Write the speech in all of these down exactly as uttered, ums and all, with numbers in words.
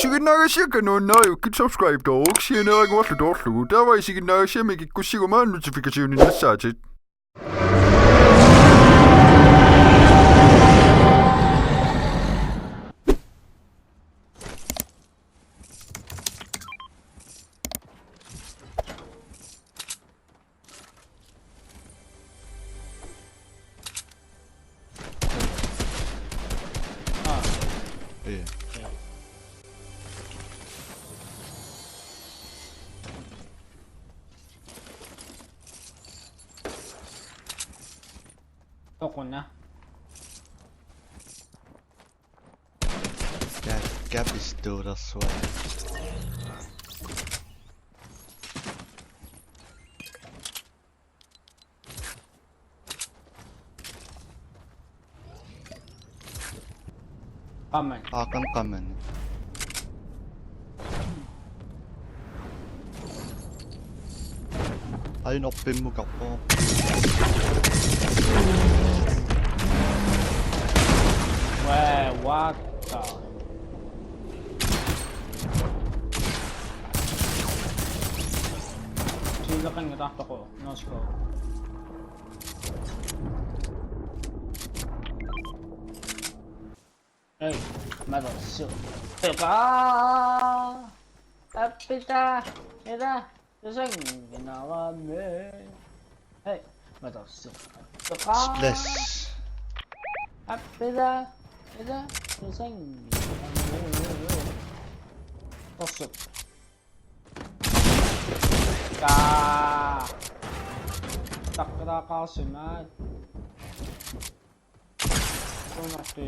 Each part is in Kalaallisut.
Isiginnaagassiaq nuannaajukkit subscribe-tooruk sianeeraguarlu toorlugu. Taava isiginnaagassiami kikkussiguma notification-innassaatit. Aa. Ee. Ee. Toqunna. Ka-, kapistuulersuaq. Qaman. Aa, qan-, qaman. Ain orpimmukarpoq. Wee, what the? Siuleqanngitsoq. No scope. Ei, motherfucker. Peka. Appita. Ida. Tusang. Ginawa me. Hey, motherfucker. Peka. Splash. Appita. Ida. Tusang. Ginawa me. Tosuk. Kaa. Takkaraaqaarsimaat. Suunarti.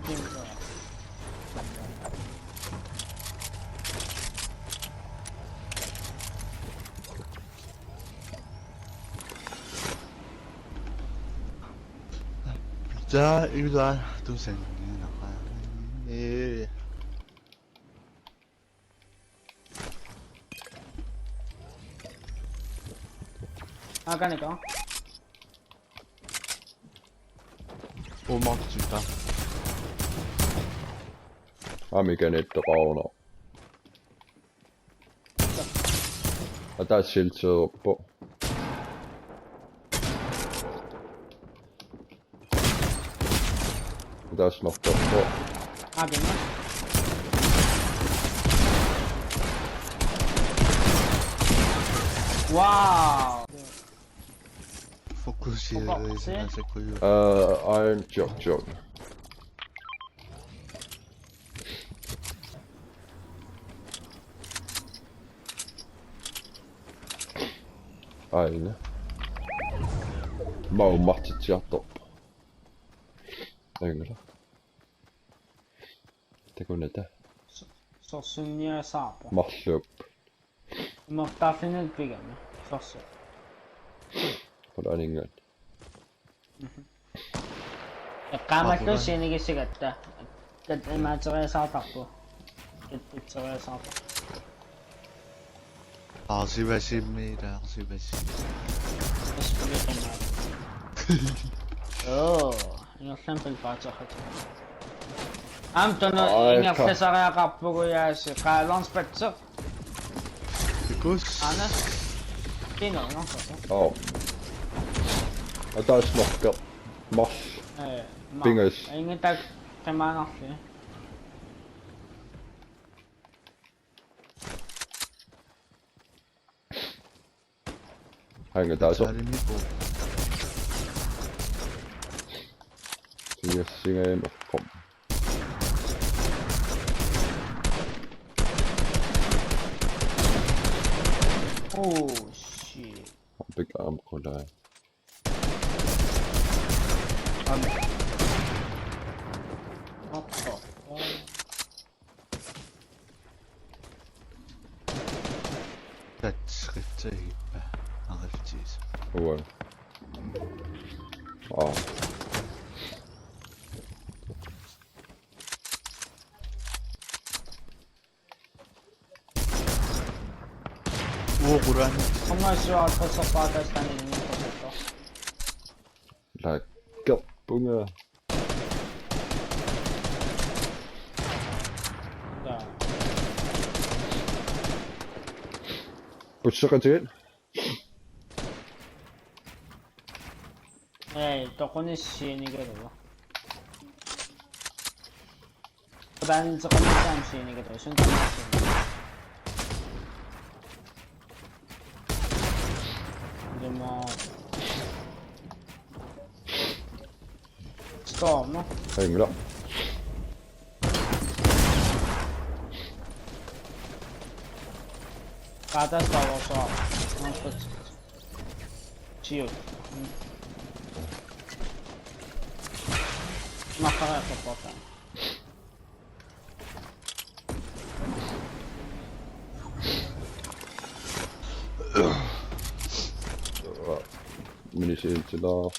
Kimsa. Tassa ila tusanngilara. Ee. Akaniko. Uummartutta. Aamma ikanittoqaruna. Ataaseq silteerpoq. Ataaseq nortorpoq. Aa, gena. Wow. Fokusi. Fokusi. Aa, ain chok chok. Aina. Mau mattitsiartorpoq. Aingala. Takunnata. Sorsunniasaarpoq. Marluup. Imertarfinnut pigami. Sorsu. Qulaaninngaat. Eqqaamallugu sinigissigatta. Kat imaateriasaartarpu. Kat pitseriasaartarpu. Arsivassimmi ila arsivassi. Aspeqinaa. Oo, ingerlaannaq pilpaateqat. Aamma tunu. Aa, ingerlasariaqarpugut jaasi. Qaa launchpadsi. Tikus. Aana. Pino, no, so. Oo. Ataaseq nortoq. Mars. Ee, ma-, pingas. Ingitak qimaanarli. Hanga taaso. Saalimippoq. Singassigaim oqqom. Oh, shit. Big arm collide. Aamma. What the fuck? Tat skrifte i ariftis. Uan. Wow. Uo, quraani. Qanga sua qassapaatastaani. Laggerpunga. Pusseqatigiit. Ei, toqunissaq sianigalugu. Taanna toqunissaq sianigalugu, sun taanna sianigalugu. Demo. Storm, no? Ei, mira. Kaata Star Wars. No, stop. Shield. Mm. Makkara supporta. Minisi intila.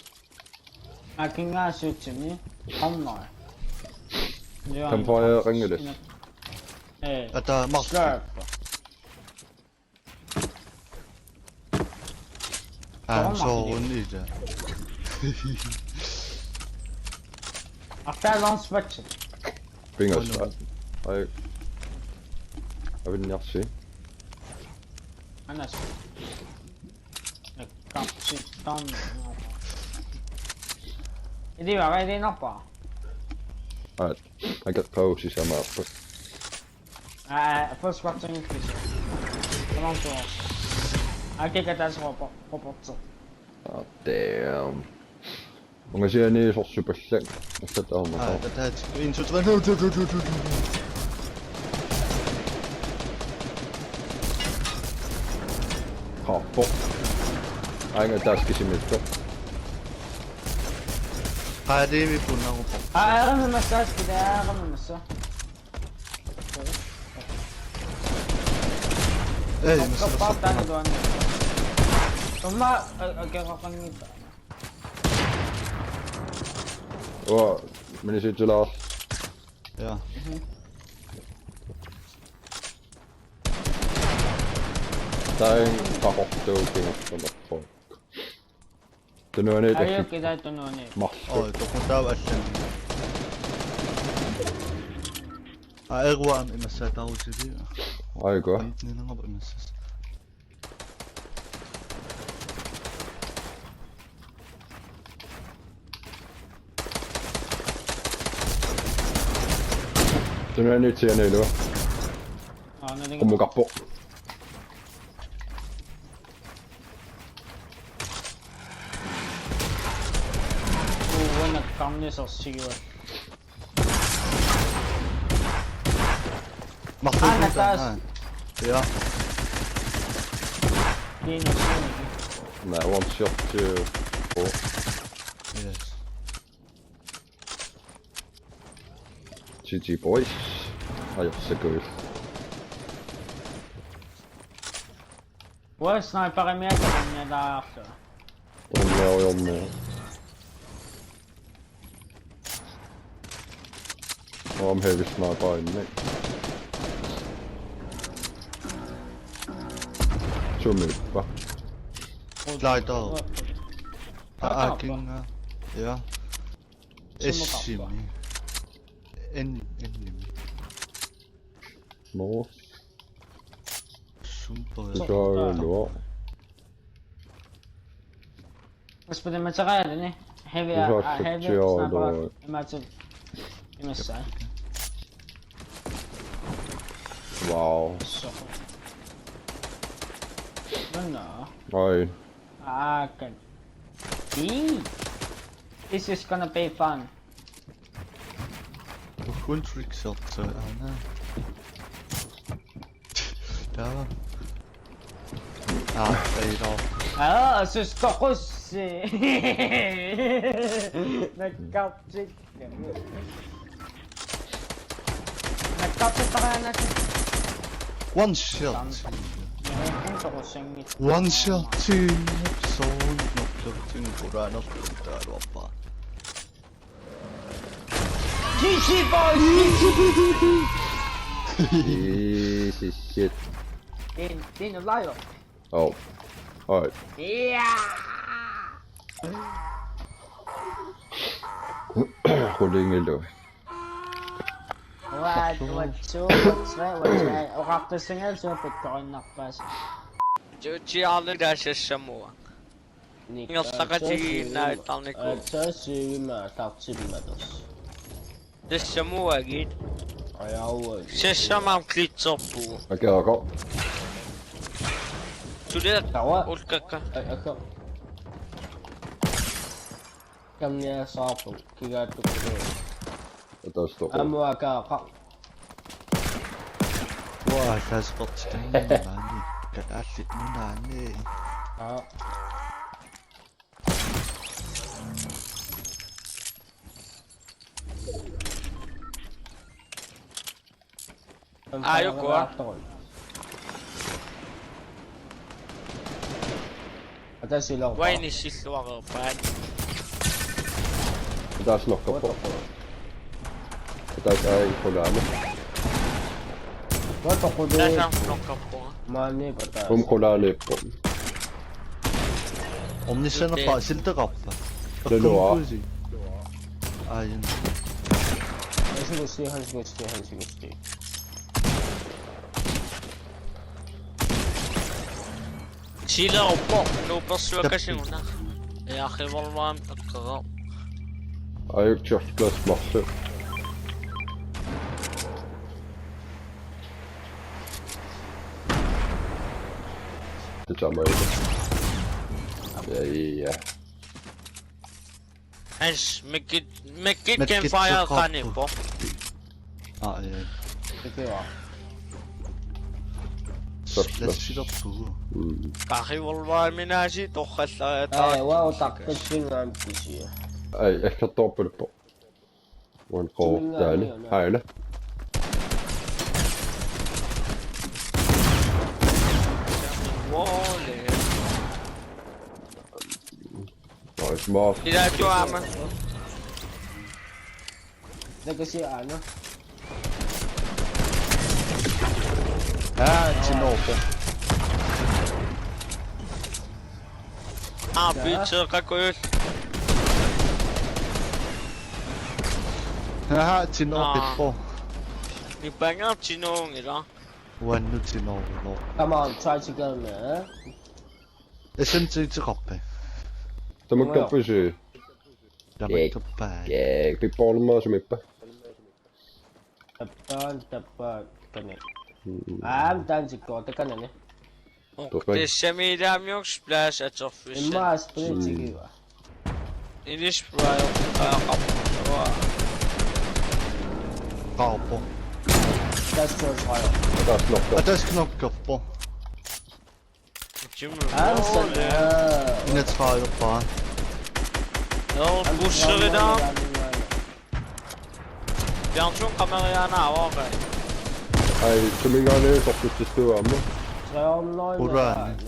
Akinga sutsimi. Hamna. Campfire qangilas. Eh. Ata Mark. Sharp. Ah, soorunami ila. After launch button. Pingas. Ai. Avinniarsi. Anas. Kapsi tan. Idi va, idi napa. Ai, akeqqaarussi samaappat. Ah, first watching this. Come on, go. Aki katas ropo, ropo. Ah, damn. Ungasiani sorsupallak. Assat aamma. Ah, tatat. In, to, tre. Qaarpoq. Aanga taas kisimiittoq. Qaaliimi punnarupoq. Ah, aarami massaas, aarami massa. Ei, massa. Kappaat taanna tuanni. Tumma, eh, eh, kerraqanngitsoq. Uanga, minisitsilaar. Ja. Taanna qaqortuup kingortunerpoq. Tunuani. Ajo, tassuk. Kita tunuani. Marluk. Oi, toqutaava allan. Aeruam imassaataarusili. Aiko. Ninangap imassas. Tunuani tianailu. Ah, nalinga. Qummukarpoq. Uanga kamne sorsigivat. Marluk. Ah, natas. Ah. Ja. Kiinni, kiinni. Mä one shot to. Oh. Yes. G G boys. Ai, se kyllä. Uanga sniperimiata kannialaarlu. Uanga, uanga. Uanga heavy sniper inni. Sumippa. Glider. Aa, kinga. Ja. Sumippa. Essimi. En, enimi. No. Super. Isoaluaq. Bas på det materiale, ne? Heavy, ah, heavy sniper. Imaatsit. Imaatsit. Wow. So. No, no. Oi. Ah, kan. This is gonna be fun. Kun trick shot, så, ah, nej. Der var. Ah, der er et år. Ah, så stokkos. Nakaptik. Nakaptik. One shot. One shot. Soul. Nakaptik. Kurano. Der var bare. G G, boys! Easy shit. Din, din live. Oh. Alright. Ja! Qulingilu. Uat, uatsu, uatsu, uatsu, oqartussangalu suappakkorinnerpaas. Juutsiarli taasassamua. Ingerlaqatigiinnaattarniku. Aatsaat siivima aallartimmatos. Tassamuagit. Ajaua. Sassamam glitcherpugu. Akeaqo. Suliat. Tawa. Ulkakka. Ai, akka. Kamnia saarpu. Kigaattukkulu. Ataastoqu. Amuakaaqa. Uaa, taaspertikanni maani. Kalaallit nunaanni. Aa. Aajuku. Ataasilorpa. Uaini silluareerpaat. Ataasinngorpoq. Ataaseq aajuna qulaani. Uatoqqulu. Ataasinngorpoq. Maani pataas. Uum qulaaniippoq. Ornissanerpaa silteqarpa? Naluara. Aajuna. Asu gusti, hans gusti, hans gusti. Silauppoq, nuupersuakasigunaq. Aajuku revolverimik eqqaraa. Aajuku tjortlas marlu. Tamaat. Ja, ja. Hans, mikkit, mikkit campfire qanippoq. Aa, ja. Takuaa. Tjortlas. Lassilerpugu. Mm. Qarivorluaminaasi torrallariataat. Ai, uau, taqqissingaam kisia. Ai, ekkertoorpaluppoq. Uan qoortaani. Aajuna. Nice mark. Ilaatigut aamma. Nakasi aana. Aa, tinoorpoq. Aa, biitseeqqakujul. Aha, tinoorpoq. Nipangaa tinoorngilaq. Uannut tinoorpoq. Come on, try to kill me, eh? S M G-teqarpa? Tamakkerpusi. Tamakkerpaa. Ja, pippoorlumaasumippa. Tappaan, tappaan, kani. Mm. Aam, taanna tikkoortakanani. Toqi. Tassami ilaamiuk splash atorfissat. Immaqa splittigiva. Inis fry qaaqarpoq. Qaarpoq. Tassa fry. Ataasinngorpoq. Ataasinngorpoq. Jimmy. Aa, Rolle. Inatsaarpaa. Joo, pusherina. Bjarnsun kameriana aoqai. Ai, suminngaanniit sortussissuugaamma. Uraani.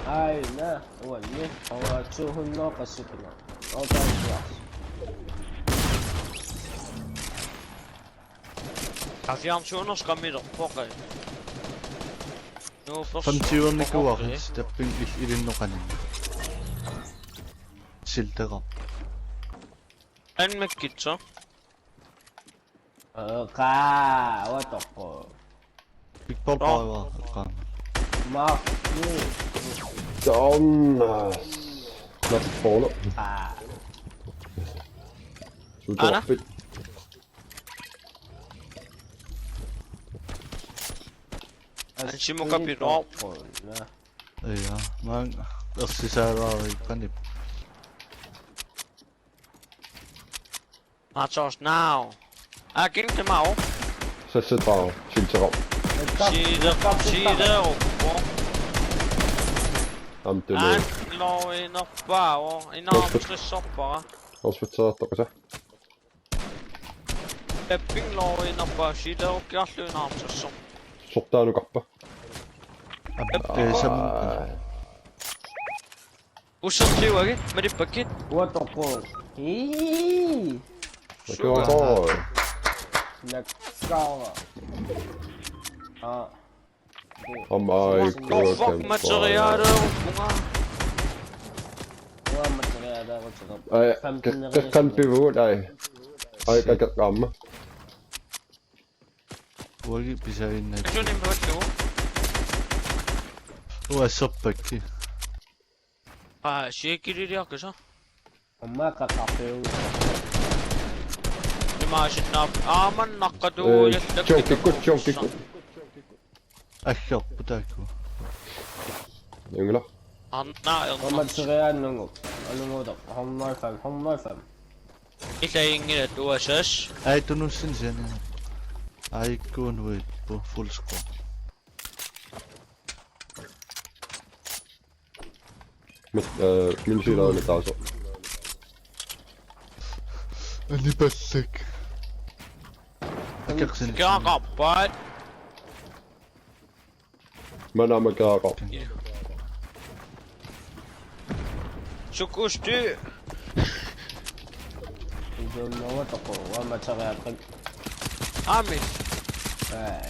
Ai, na, uanni. Aua, to hundrede qassikuna. Aua, taansias. Qafiarsuunersoq qamilerpoq. Nuu, femogtyvenikuuarput, tapping il-, ilinnoqanani. Silteqarpoq. Anmakkitsoq. Aa, qaa, uatoqqu. Big Ball power, qaa. Mark. Down. Not follow. Aa. Ana? Sutorpit. Ansimukapiro. Ja, man ersisaalaarippani. Matos now. Akin te mau. Sassataa, silteraq. Sileqarpoq, sileqarpoq. Amtene. An loinerpaavoq, inaartrissorpara. Hospital toqasa. Epping loinerpaavoq, sileqarluinnaq amsassoq. Sortaanukarpa. Epping. Aa. Ussertiuagi, malippakkit. Uatoqqu. Ii. Nakkaara. Nakkaara. Aa. Om ai. Torfaq materialeruppunga. Aamma teriaaleerutsoq. Ai, femten qeqqanut pivugut, ai. Ai, shit. Kakkaqqaamma. Uagi pisaaginnaq. Sunim puuttugu. Uassorpakki. Aa, siikililiaqqisa. Aamma qaqqarpiu. Imaasinnaa-, aaman naqqatuu. Eh, jallakkit jokikkut, jokikkut. Aggerput taakku. Ingla. Anna erna. Aamma teriaannungu. Anunguutoq. Hundrede og fem, hundrede og fem. Ilaginngilat uassas. Ai, tunussin siani. Ai, kun wait på full score. Mit, øh, min syg lavede mit dagsorg. Anipallak. Akkersin. Kiraaqarpat. Manama kiraaqarpa. Sukusti. Idunnguutoq uanga teriaaleqi. Aami. Aa.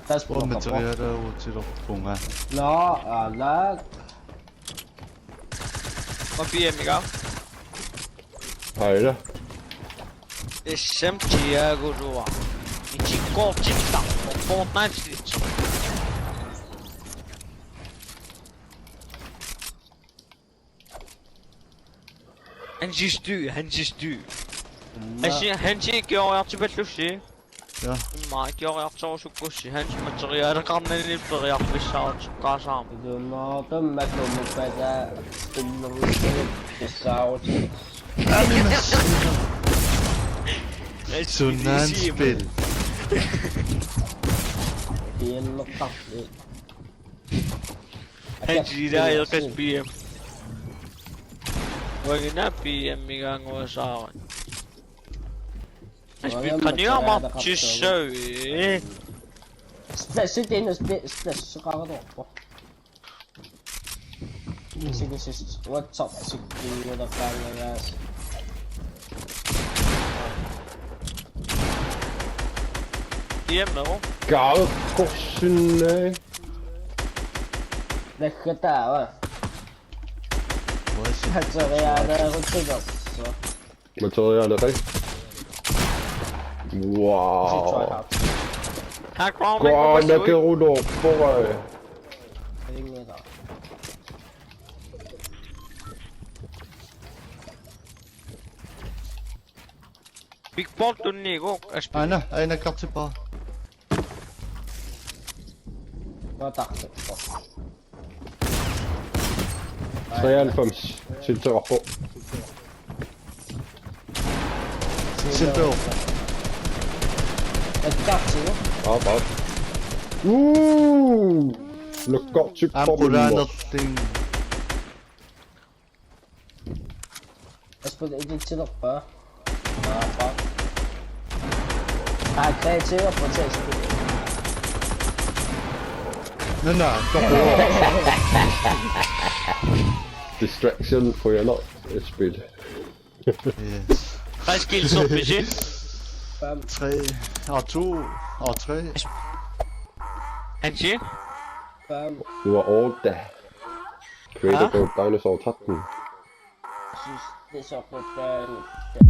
Tassa uanga puuka. Teriaalerutsilerpunga. Nå, ala. P M-iga. Aila. S M G-aguluaq. Itikkoortittarpoq Fortnite. Hansi styr, Hansi styr. Nå. Hansi, Hansi ikioriartipallussi. Ja. Immaqa ikioriartorusukkussi, Hansi materialeqarnani periarfissaaruteqqaasarami. Idunnguutoq makumuppata spillerussagut pissaarutit. Sunaana spil. Piannertarli. Hansi ilaa eqqas P M. Uaguna P M-igaannguasaarat. Uanga spil qaniamartissavit. Splash-itsinni splash-, splash-eqartorpoq. Sigisist, what's up, sikkiutakkaangaas. P M-eru. Kaakkorsinne. Naggataava. Uassi. Materialeeruttorpoq. Materialeqai. Wow. Try hard. Hack round. Go on, nakerulorpoq. Big Ball tunniuvoq, S P. Aana, aina kartipa. Nå, tak. Treoghalvfems. Silteqarpoq. Silteqarpoq. Aap, aap. Uu! Lukkortippoq. Aamma qulaanerlin. Asper, ilutsilerpa? Aapa. Aa, kreativer protest. Nuna, toqu. Distraction, qujanaq, spil. Yes. Tre skills op, hvis I. Fem. Tre, og to, og tre. Han siger? Fem. Du var otte. Creator Dinosaur tretten. Jeg synes, det er så godt, der er en, der